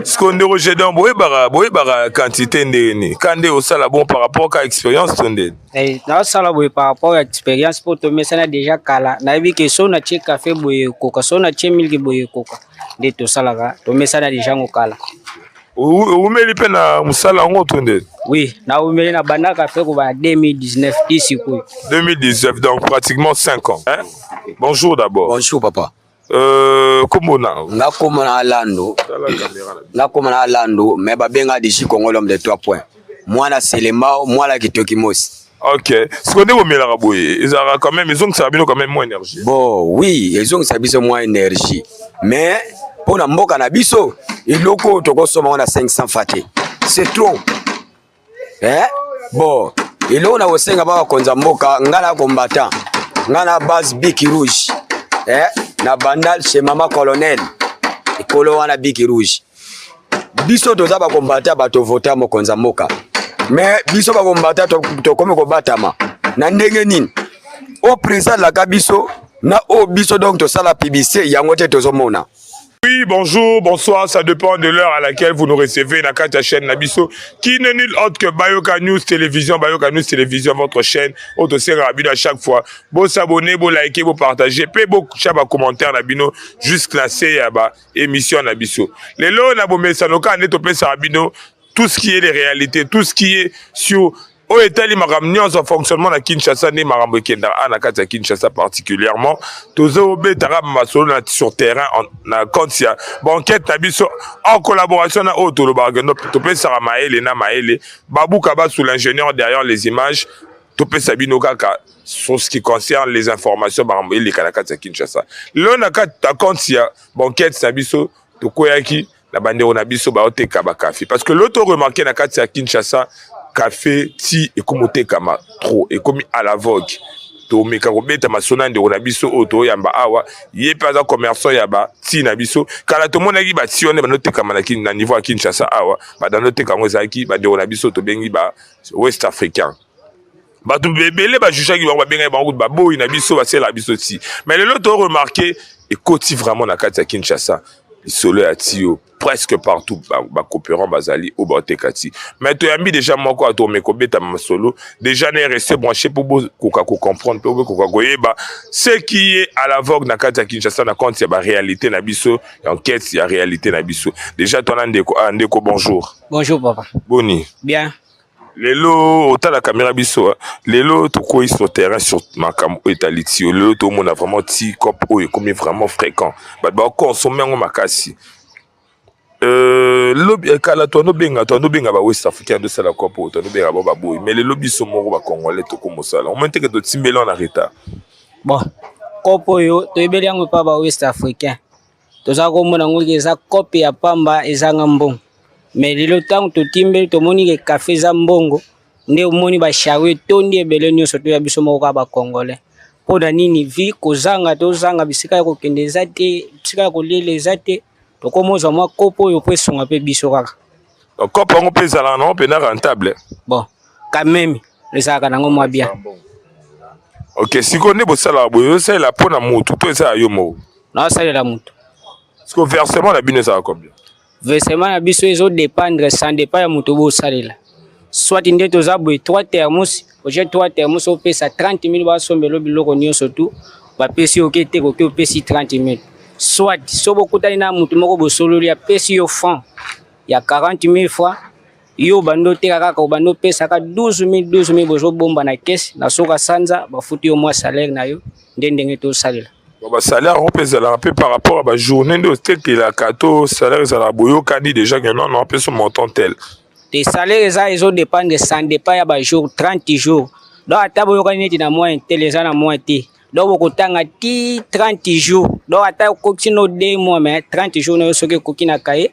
Sikoyo ndeko Gédéon, boyebaka quantité ndenge nini ka nde osala bon par rapport ka expérience to ndeni? Eh, naosala boye par rapport ya expérience, mpo tomesana déjà kala. Nayebi ke so natie café boye ekoka, so natie miliki boye ekoka. Nde tosalaka, tomesana déjà ngo kala. Oumeli mpe na mosala yango to ndeni? Oui, naumeli na banda café kobana 2019 ti sikoyo. 2019, donc pratiquement 5 ans, hein? Bonjour d'abord. Bonjour papa. Kombo na? Nga kombo na Alando. Nga kombo na Alando, mais babenga Diji Congo, l'homme de trois points. Mwana Selembao, mwana Kitoki Mosi. Ok, sikoyo nde bomelaka boye, ezalaka quand même, ezongisaka bino quand même mwa énergie? Bon, oui, ezongisa biso mwa énergie, mais mpo na mboka na biso, eloko oyo tokosomba ngo na 500 fa te, c'est trop, eh? Bon, eloko na kosenga ba bakonza mboka, nga na combattant, nga na base Bic Rouge, eh? Na Bandal, chez mama colonel ekolo wana Bic Rouge. Biso toza bacombattant, bato vota mokonzi ya mboka, mais biso bacombattant tokomi kobatama na ndenge nini? Oyo président alaka biso na oyo biso, donc tosala publicité yango te, tozomona. Oui, bonjour, bonsoir, ça dépend de l'heure à laquelle vous nous recevez, na kati ya chaîne na biso, qui n'est nul autre que Bayoka News Télévision, Bayoka News Télévision, votre chaîne, oyo bino à chaque fois. Bo s'abonner, bo liker, bo partager, pe bo ba commentaire na bino, jusqu'à la ba émission na biso. Lelo na bomesano ka nde topesa bino tout ce qui est les réalités, tout ce qui est sur oyo etali makambo nyonso fonctionnement na Kinshasa, nde makambo ekendaka a na kati ya Kinshasa. Particulièrement tozobetaka masolo na sur terrain na compte ya baenquête na biso en collaboration na oyo tolobaka kendo topesaka mayele na mayele babuka basu, l'ingénieur derrière les images. Topesa bino kaka sur ce qui concerne les informations, makambo eleka na kati ya Kinshasa. Lelo na kati ya compte ya baenquête na biso, tokweyaki na bandeko na biso baoteka bacafé, parce que l'autre remarqué na kati ya Kinshasa, café ti ekomi otekama trop, ekomi à la vogue. Tomeka kobeta masolo na ndeko na biso oyo toyamba awa. Ye mpe aza commerçant ya bati na biso. Kala tomonaki bati wana bandotekama na niveau ya Kinshasa awa, badando teka yango ezalaki bandeko na biso tobengi ba West Africain. Bato ebele bajugeaki bango, babengaki bango kutu baboyi na biso, baselaka biso ti. Mais lelo toremarquer ekoti vraiment na kati ya Kinshasa, lisolo ya ti oyo presque partout, bacoopérant bazali oyo baoteka ti. Mais toyambi déjà moko, atomeka kobeta masolo déjà na rester branché mpo bokoka kocomprendre mpe bokoka koyeba ce qui est à la vogue na kati ya Kinshasa na compte ya baréalité na biso, ya enquête ya réalité na biso. Déjà twana ndeko. Ah, ndeko, bonjour. Bonjour papa. Boni? Bien. Lelo otala caméra biso. Lelo tokoyi sur terrain sur makambo oyo etali ti. Lelo tomona vraiment ti cop oyo ekomi vraiment fréquent, bato bakonsome yango makasi. Lobi kala toanobenga ba West Africain tosala cop oyo, toanobenga bao baboyi, mais lelo biso moko bacongolais tokomosala omoi teke totimbeli na retard. Bon, kopo oyo toyebeli yango epa ba West Africain, toza komona yango ke eza kope ya pamba, ezanga mbongo. Mais lelo ntango totimbeli, tomoni ke café eza mbongo. Nde omoni bachariot etondi ebele nyonso toya biso moko kaka bacongolais. Mpo na nini? Vi kozanga, tozanga bisika ya kokende eza te, bisika ya koliela eza te. Tokomozwa mwa kopo oyo mpo esunga mpe biso kaka. Kopo yango mpe ezalaka nango mpena rentable? Bon, quand même ezalaka nango mwa bien. Ok, sikoyo nde bosalaka boye, osalela mpo na motu to eza ya yo moko? Naosalela motu. Sikoyo versement na bino ezalaka combien? Versement na biso ezodépendre, ça dépend ya moto bosalela. Soit nde toza boye, 3 thermos, otie 3 thermos, opesa 30 000, basombela biloko nyonso tu, bapesi yo oke te, koki opesi 30 000. Soit so bokutani na motu moko, bosololi, apesi yo franc ya 40 000 francs, yo obandi oteka kaka, obandi opesaka 12 000, 12 000, bozobomba na kese. Na soka sanza bafuti yo mwa salaire na yo. Nde ndenge tosalela. Basalaire yango mpe ezalaka mpe par rapport ya bajournée nde otekelaka to salaire ezalaka boyokani déjà ke non, non, apesi montant tel? Te, salaire eza ezodépendre, ça dépend ya bajour, 30 jours. Donc ata boyokani neti na mois tel, eza na mois te, donc bokotanga ti 30 jours. Donc ata okokisi no 2 mois, mais 30 jours na yo soki ekoki na kaye,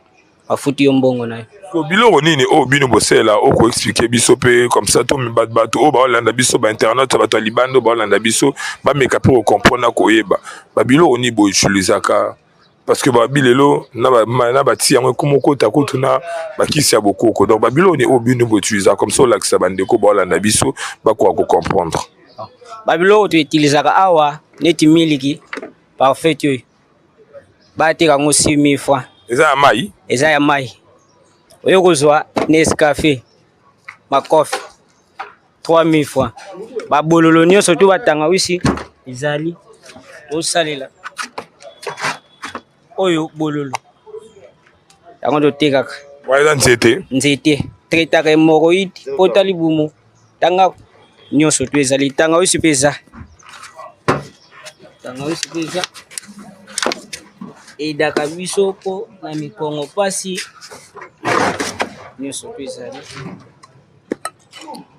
bafuti yo mbongo na yo. Ko biloko nini oyo bino bosala, okoexpliquer biso mpe comme ça to bato oyo baolanda biso bainternet, bato ya libanda oyo baolanda biso, bameka mpe kocomprendre na koyeba babiloko nini boutilisaka? Parce que babi lelo na bati yango ekoma okota kutu na bakisi ya bokoko. Donc babiloko nini oyo bino boutilisaka, comme ça olakisa bandeko baolanda biso, bakoka kocomprendre. Babiloko toutilisaka awa neti miliki parfait oyo bateka yango 6000 francs. Eza ya mai? Eza ya mai. Oyo kozwa Nescafe makofi 3000 francs. Babololo nyonso tu batangawisi ezali osalela oyo bololo yango totekaka. Wana eza nzete? Nzete traitaka hemorroïde, pota libumu, tanga nyonso tu ezali. Tangawisi mpe eza, tangawisi mpe eza edaka biso mpo na mikongo mpasi nyonso mpe ezali.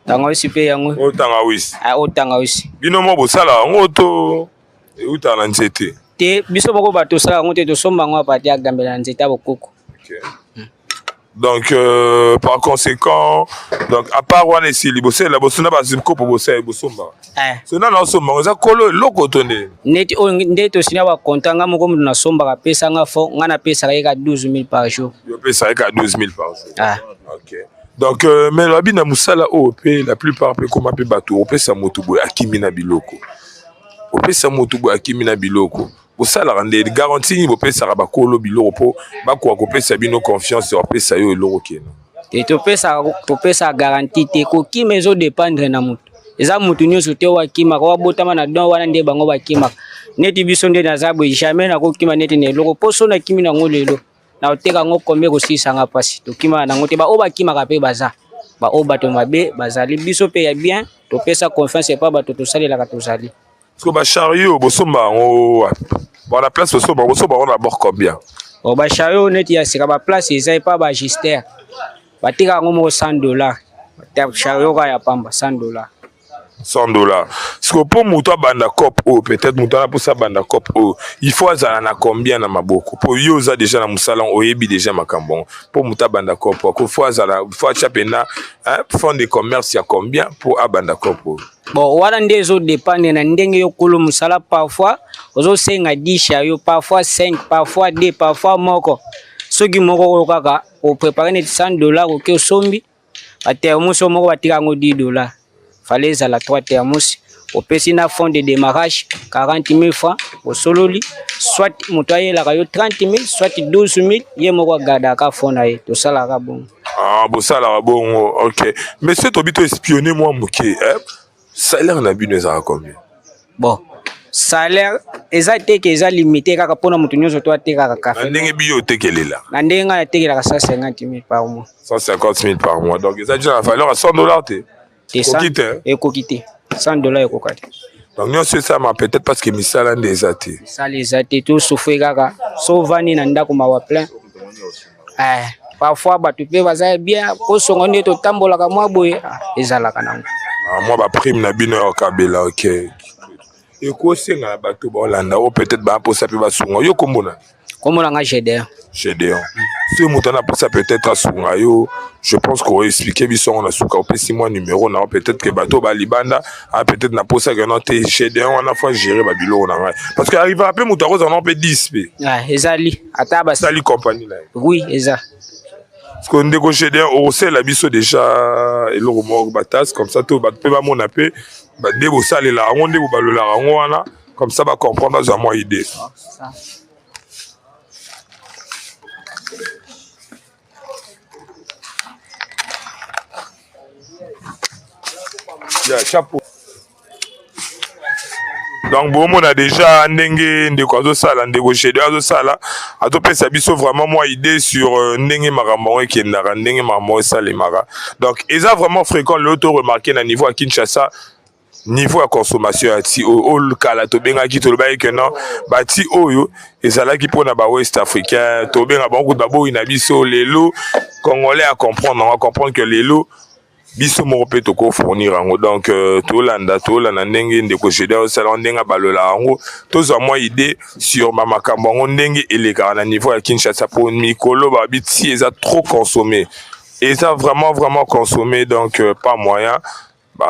Tangawisi mpe yango. Oyo tangawisi? Ah, oyo tangawisi. Bino moko bosala yango to eutaka na nzete? Te, biso moko bato tosala yango te, tosomba yango apati ya gambela na nzete ya bokoko. Okay. Donc par conséquent, donc à part wana esili bosalela bosona bakopo bosala bosomba. Eh. So nana osomba eza kolo eloko to nde? Neti oyo nde tosina ba contrat, nga moko moto nasombaka, apesa nga fond, nga napesaka ye ka 12 000 par jour. Yo opesaka ye ka 12 000 par jour. Ah. Ok. Donc mais lobi na mosala oyo mpe la plupart mpe ekoma mpe bato opesa moto boye akimi na biloko. Opesa moto boye akimi na biloko. Bosalaka nde garantie nini bopesaka bakolo biloko mpo bakoka kopesa bino confiance ya kopesa yo eloko keno? Te, topesaka garantie te. Kokima ezodépendre na moto. Eza motu nyonso te oyo akimaka, oyo abotama na don wana nde bango bakimaka. Neti biso nde naza boye, jamais nakokima neti na eloko mpo so nakimi nango lelo nakoteka yango combien kosilisanga mpasi. Tokimaka nango te. Baoyo bakimaka mpe baza baoyo bato mabe bazali, biso mpe ya bien topesa confiance epa bato tosalelaka tozali. Parce que ba chariot bosomba yango wapi? Bon, na place bosomba, bosomba yango na bord combien? Bon, ba chariot neti ya sika ba place eza epa ba ajuster batika yango moko $100. Chariot kaka ya pamba $100. $100. Parce que po moto abanda cop oyo, peut-être moto ana posa abanda cop oyo, il faut azala na combien na maboko? Po yo oza déjà na mosala, oyebi déjà makambo yango. Po moto abanda cop oyo, faut azala, faut atia pena, hein, fonds de commerce ya combien po abanda cop oyo? Bon, wana nde ezodépendre na ndenge yo kolo mosala. Parfois ozosenga 10 chariot, parfois 5, parfois 2, parfois moko. Soki moko oyo kaka oprépare neti $100, oke osombi bathermos oyo moko batika yango $10, fallait ezala 3 thermos, opesi na fonds de démarrage 40 000 francs, osololi soit moto ayelaka yo 30 000, soit 12 000, ye moko agardaka fonds na ye. Tosalaka bongo. Ah, bosalaka bongo, ok. Mais soki tobi to espionner mwa moke, eh? Salaire na bino ezalaka combien? Bon, salaire eza te ke eza limité kaka mpona moto nyonso to atekaka kafe. Na ndenge biyo otekelela? Na ndenge ngai natekelaka 150 000 par mois. 150 000 par mois, donc eza déjà na valeur ya $100 te? Te. Ekoki te? Ekoki te, $100 ekoka te. Donc nyonso esalama peut-être parce que misala nde eza te. Misala eza te, tosouffrir kaka. So ovandi na ndako, mawa plein. Eh, parfois bato mpe baza bien kosonga nde totambolaka mwa boye, ah, ezalaka nango. Ah, mwa baprime na bino ya kokabela, ok. Ekosenga na bato baolanda oyo, peut-être baa mposa mpe basunga yo, kombo na? Kombo na nga Gédéon. Gédéon, soki moto ana mposa peut-être asunga yo, je pense koexpliquer biso yango na suka, opesi mwa numéro na yo, peut-être ke bato balibanda a peut-être na mposa keno te, Gédéon wana faut gérer babiloko na ngai, parce que arrivera mpe moto akozala na mpe 10 mpe. Ah, ezali ata bas asali compagnie na ye. Oui, eza. Parce que ndeko Gédéon, okosalela biso déjà eloko moko, batasse comme ça, to bato mpe bamona mpe nde bosalela yango, nde bobalolaka yango wana, comme ça bacomprendre, bazwa mwa idée. Ça. Ya chapeau. Donc bomona déjà ndenge ndeko azosala, ndeko Gédéon azosala, azopesa biso vraiment mwa idée sur ndenge makambo yango ekendaka, ndenge makambo yango esalemaka. Donc eza vraiment fréquent lelo to remarquer na niveau ya Kinshasa, niveau ya consommation ya ti oyo. Oyo kala tobengaki, tolobaki ke non, bati oyo ezalaki mpona bawest africain, tobenga bango kutu baboyi na biso. Lelo congolais acomprendre yango, acomprendre que lelo biso moko mpe tokofournir yango. Donc tolanda ndenge ndeko Gédéon osala yango, ndenge abalola yango, tozwa mwa idée sur bamakambo yango ndenge elekaka na niveau ya Kinshasa, po mikolo babi ti eza trop consommé, eza vraiment vraiment consommé. Donc pas moyen.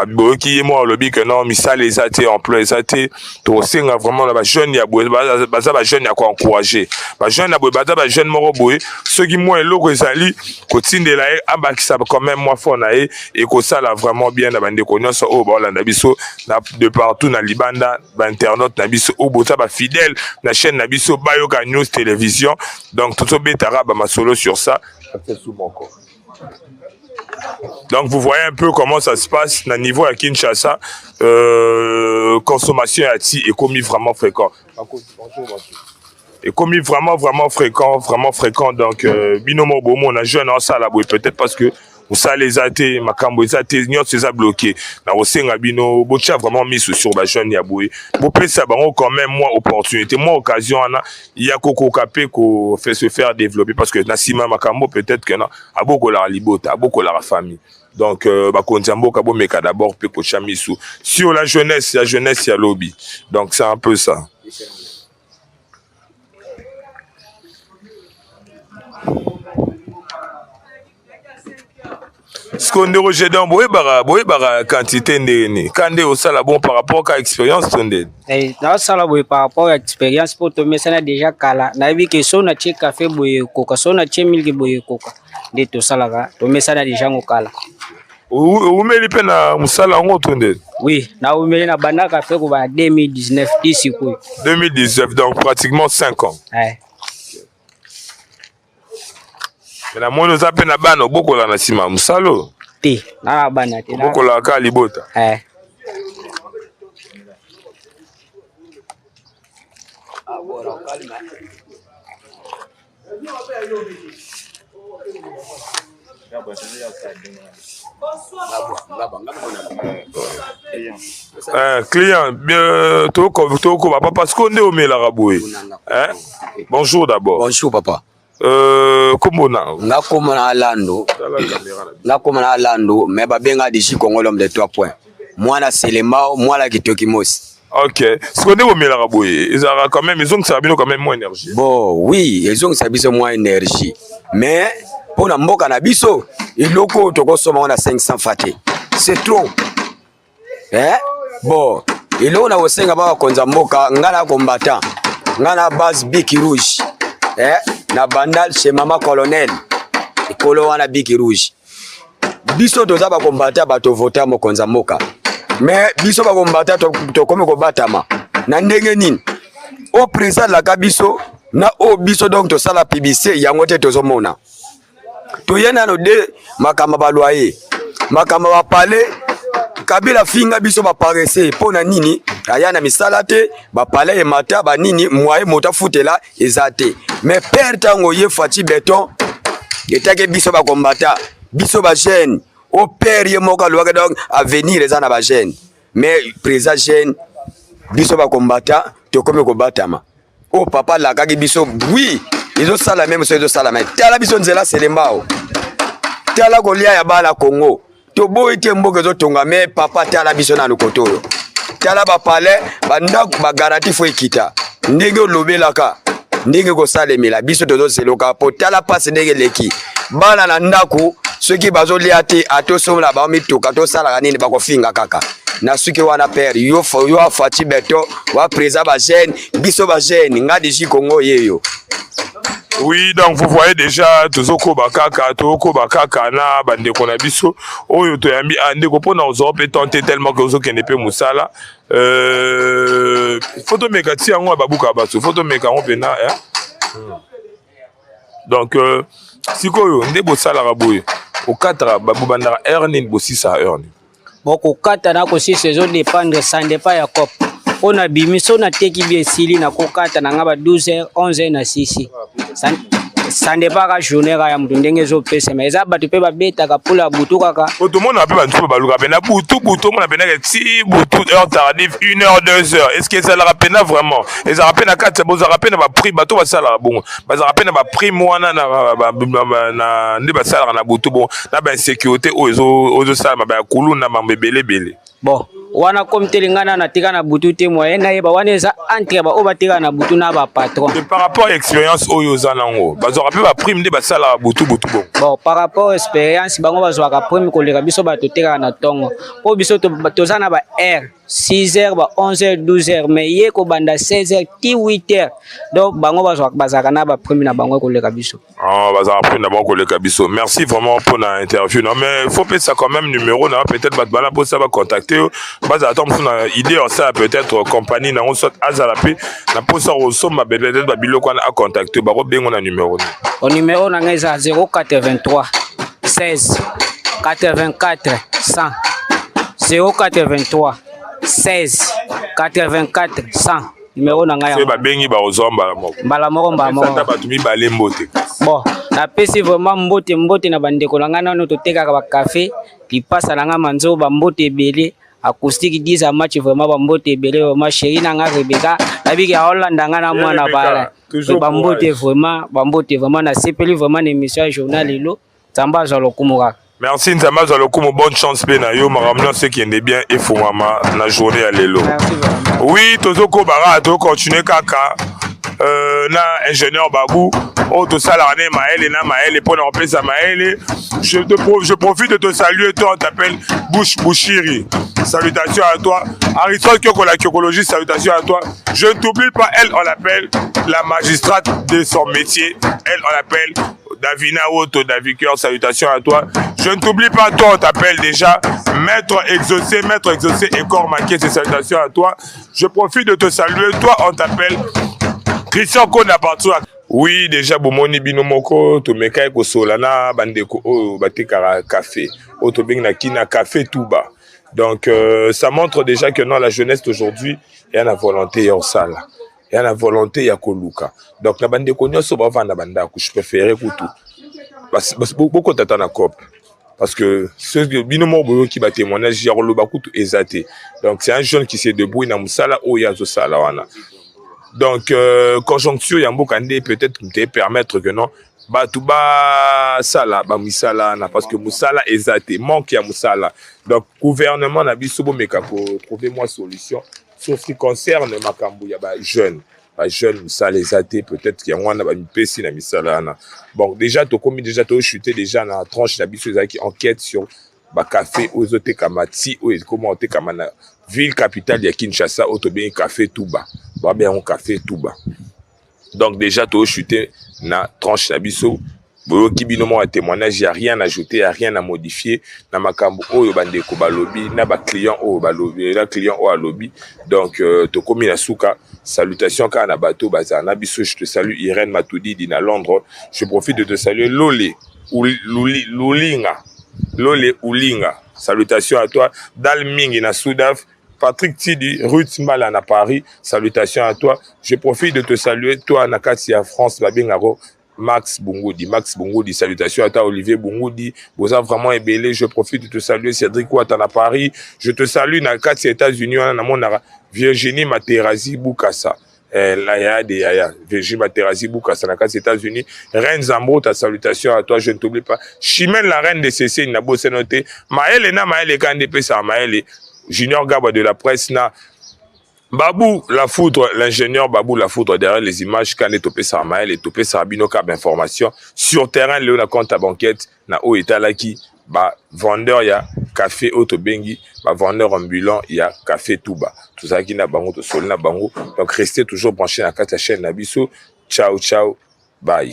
Boyoki ye moko alobi que non, misala eza te, emploi eza te. Tokosenga vraiment na bajeune ya boye, baza bajeune ya koencourage. Bajeune ya boye baza bajeune moko boye, soki mwa eloko ezali kotindela ye, abakisa quand même mwa fond na ye, ekosala vraiment bien na bandeko nyonso oyo baolanda biso na de partout na libanda, bainternaute na biso oyo boza bafidèle na chaîne na biso Bayoka News Télévision. Donc tozobetaka bamasolo sur ça moko. Donc vous voyez un peu comment ça se passe na niveau à Kinshasa. Consommation ya ti ekomi vraiment fréquent. Bonjour, bonjour. Ekomi vraiment vraiment fréquent, vraiment fréquent. Donc bino mo bomona jeune osala boye, peut-être parce que mosala eza te, makambo eza te, nyonso eza bloqué. Na kosenga bino botia vraiment miso sur bajeune ya boye, bopesa bango quand même mwa opportunité, mwa occasion wana ya kokoka mpe ko se faire développer, parce que na nsima makambo peut-être que na abokolaka libota, abokolaka famille. Donc bakonzi ya mboka bomeka d'abord mpe kotia miso sur la jeunesse, ya jeunesse ya lobi. Donc c'est un peu ça. Sikoyo ndeko Gédéon, boyebaka quantité ndenge nini ka nde osala bon par rapport ka expérience to ndeni? Eh, naosala boye par rapport ya expérience, mpo tomesana déjà kala. Nayebi ke so natie café boye ekoka, so natie miliki boye ekoka. Nde tosalaka, tomesana déjà ngo kala. Oumeli mpe na mosala yango to ndeni? Oui, naumeli na banda café kobana 2019 ti sikoyo. 2019, donc pratiquement 5 ans. Eh. Me namoni oza mpe na bana, obokola na nsima ya mosala oyo? Te, na bana te. Obokolaka kaka libota? Eh. Client tokoba papa, parce que nde omelaka boye, hein? Bonjour d'abord. Bonjour papa. Kombo na? Nga kombo na Alando. Nga kombo na Alando, mais babenga Diji Congo, l'homme de trois points. Mwana Selemao, mwana Kitoki Mosi. Ok, sikoyo nde bomelaka boye, ezalaka quand même, ezongisaka bino quand même mwa énergie? Bon, oui, ezongisa biso mwa énergie, mais mpo na mboka na biso, eloko oyo tokosomba ngo na 500 fa te, c'est trop, eh? Bon, eloko na kosenga ba bakonza mboka, nga na combattant, nga na base Biki Rouge, eh? Na Bandal chez mama colonel ekolo wana Biki Rouge. Biso toza bakombata, bato vota mokonzi ya mboka, mais biso bakombata tokomi kobatama na ndenge nini? Oyo président alaka biso na oyo biso donc tosala publicité yango te, tozomona toye nano de makambo baloye, makambo bapale. Kabila finga biso baparese mpo na nini? Aya na misala te, bapale emata banini, mwaye moto afutela eza te. Mais père, ntango ye Fatshi Béton etaki biso bakombata, biso bajeune o père ye moko alobaki donc avenir eza na bajeune. Mais président jeune, biso bakombata tokomi kobatama. Oyo papa alakaki biso, oui, ezosala meme so ezosala. Me tala biso nzela Selembao, tala kolia ya bana Congo. Toboyi te, mboka ezotonga, me papa, tala biso nanu koto oyo, tala bapalais, bandako, bagaranti fo ekita ndenge olobelaka, ndenge kosalemela biso tozozeloka. Po tala mpasi ndenge eleki bana na ndako, soki bazolia te, atosomola bango mituka, tosalaka nini? Bakofinga kaka na suki wana. Père, yo, yo aFatshi Béton wa président bajeune, biso bajeune, nga Diji Congo yeyo. Oui, donc vous voyez déjà, tozokoba kaka, tozokoba kaka na bandeko na biso oyo toyambi. Ah, ndeko, mpona ozwa mpe tente tellement ke ozokende mpe mosala, faut tomeka ti yango ya babuka bato, faut tomeka yango mpena, eh? Donc sikoyo nde bosalaka boye, okataka, bobandaka heure nini, bosisaka heure nini? Bon, kokata na kosisa ezodépendre, ça dépend ya cope. Mpo na bimi so nateki bi esili, nakokata na nga ba 12 heures, 11 heures na sisi. Ça dépend ka journée ka ya moto ndenge ezopesama. Eza bato mpe babetaka pula ya butu kaka. Po tomona mpe bato baluka mpena butu butu, omona mpenaka ti butu, heure tardive, 1 heure, 2 heures. Est ce que ezalaka mpena vraiment, ezalaka mpe na kati, bozalaka mpe na baprix? Bato basalaka bongo bazalaka mpe na baprime wana na nde basalaka na butu bongo, na bainsécurité oyo ezosalama, bayakuluna, mambo ebele ebele? Bon. Wana comme tele ngai na natika na butu te, moyen nayeba wana eza entre baoyo batekaka na butu na bapatron. Et par rapport à expérience oyo oza nango, bazwaka mpe baprime nde basalaka butu butu bongo? Bon, par rapport expérience, bango bazwaka prime koleka biso bato totekaka na ntongo, mpo biso toza na ba heure 6 heures, ba 11 heures, 12 heures, mais ye kobanda 16 heures ti 8 heures. Donc bango bazwaka, bazalaka na baprime na bango koleka biso. Ah, bazalaka prime na bango koleka biso. Merci vraiment mpona interview. Non, mais faut pesa quand même numéro na, peut-être bato bana mposa bacontacte yo, bazala ta mosusu na idée osala peut-être compagnie nango, soit azala mpe na mposa kosomba peut-être babiloko wana, acontacte yo, bakobengo na numéro nini? O numéro na ngai eza 083 16 84 100, 083 16 84 100, numéro na ngai. Soki babengi, bakozwa mbala moko? Mbala moko, mbala moko. Ata bato mibale mbote. Bon, napesi vraiment mbote, mbote na bandeko na ngai nano totekaka bakafe, lipasa na ngai manzo, bambote ebele, acoustique 10 a match, vraiment bambote ebele, vraiment chéri na ngai Rebeka, nabiki aolanda ngai na mwana bala, bambote vraiment, bambote vraiment. Nasepeli vraiment na émission ya journal lelo. Nzambe azwa lokumu kaka. Merci, Nzambe azwa lokumu. Bonne chance mpe na yo, makambo nyonso ekende bien, efungwama na journée ya lelo. Oui, tozokoba kaka, tokontinue kaka na ingénieur Babu oyo tosalaka ne mayele na mayele mpona kopesa mayele. Je profite de te saluer, toi on t'appelle Bouche Bouchiri, salutations à toi. Aristote Kioko, la kiokologie, salutations à toi. Je ne t'oublie pas, elle on l'appelle la magistrate de son métier, elle on l'appelle Davina Otto, Davicoeur, salutations à toi. Je ne t'oublie pas, toi, on t'appelle déjà Maître Exaucé, Maître Exaucé et Corps Maquet, salutations à toi. Je profite de te saluer, toi, on t'appelle Christian Kona partout. Oui, déjà, bomoni bino moko, tomeka kosola na bandeko oyo batekaka café, oyo tobengi na kina café Touba. Donc, ça montre déjà que non, la jeunesse d'aujourd'hui, il y a la volonté ya osala, ya na volonté ya koluka. Donc na bandeko nyonso bavanda bandako, je préféré kutu bokota ata na coop, parce que bino moko boyoki batémoignage ya koloba kutu eza te. Donc c'est un jeune qui se débrouille na mosala oyo azosala wana. Donc conjoncture ya mboka nde peut-être te permettre que non, bato basala bamisala wana, parce que mosala eza te, manque ya mosala. Donc gouvernement na biso, bomeka kotrouver mwa solution sur ce qui concerne makambo ya bajeune. Bajeune, mosala eza te, peut-être yango wana bamipesi na misala wana. Bon, déjà tokomi déjà, tochute déjà na tranche na biso ezalaki enquête sur bacafé oyo ezotekama ti oyo ekoma otekama na ville capitale ya Kinshasa, oyo tobengi café Touba, babengi yango café Touba. Donc déjà tochute na tranche na biso, boyoki bino moko ya témoignage, ya rien ajouter, ya rien à modifier na makambo oyo bandeko balobi na baclient oyo balobi na client oyo alobi. Donc tokomi na suka. Salutation kaka na bato bazala na biso. Je te salue, Irène Matudidi na Londres. Je profite de te saluer, Lole Lulinga, Lole Ulinga, salutations à toi. Dal Mingi na Sudaf, Patrick Tidi, Ruth Mbala na Paris, salutations à toi. Je profite de te saluer, toi na kati ya France, babengako Max Bungoudi. Max Bungoudi, salutations à toi, Olivier Bungoudi. Boza vraiment ebele. Je profite de te saluer, Cédric Ouattara à Paris. Je te salue na kati États-Unis, na Virginie Materazi Bukasa. La yaya de yaya Virginie Materazi Bukasa na kati États-Unis. Reine Zambo, ta salutation à toi, je ne t'oublie pas. Chimène, la reine de CC, na bossenote. Maël na Maël Kande pesa Maël Junior Gaba de la presse na Babou la foudre, l'ingénieur Babou la foudre derrière les images, quand est topé Samael et topé Sabino cap information sur terrain lelo na compte à banquette na o etalaki ba vendeur ya café oyo tobengi ba vendeur ambulant ya café Touba. Tozalaki na bango, tosoli na bango. Donc restez toujours branché na kati ya chaîne na biso. Ciao ciao, bye.